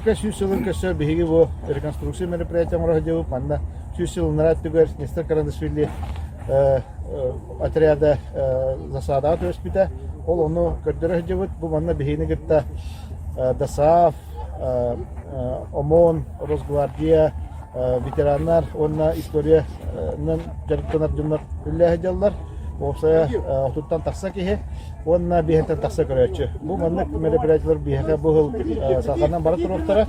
Өрөспүүбүлүкэ 100 сылын көрсө биһиги бу реконструкция мероприятие оҥоро сылдьабыт. Манна 100 сыл ынараа өттүгэр Нестор Карандашвили отряда засадаҕа түбэспитэ. Ол ону көрдөрө сылдьабыт. Бу манна биһигини кытта ДОСААФ, ОМОН, Росгвардия, ветераннар уонна историянан дьарыктанар дьоннор үлэлэһэ сылдьаллар. Уопсайа отуттан тахса киһи уонна биэһиттэн тахса көрөөччү. Бу маннык мероприятиелар биһиэхэ бу сыл саханан бара туруохтара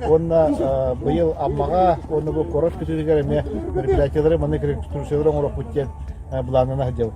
уонна быйыл Аммаҕа уонна бу куорат күтүтүгэр эмиэ мероприятиелары маннык реконструкциялары оҥоруохпут диэн былааннана сылдьабыт.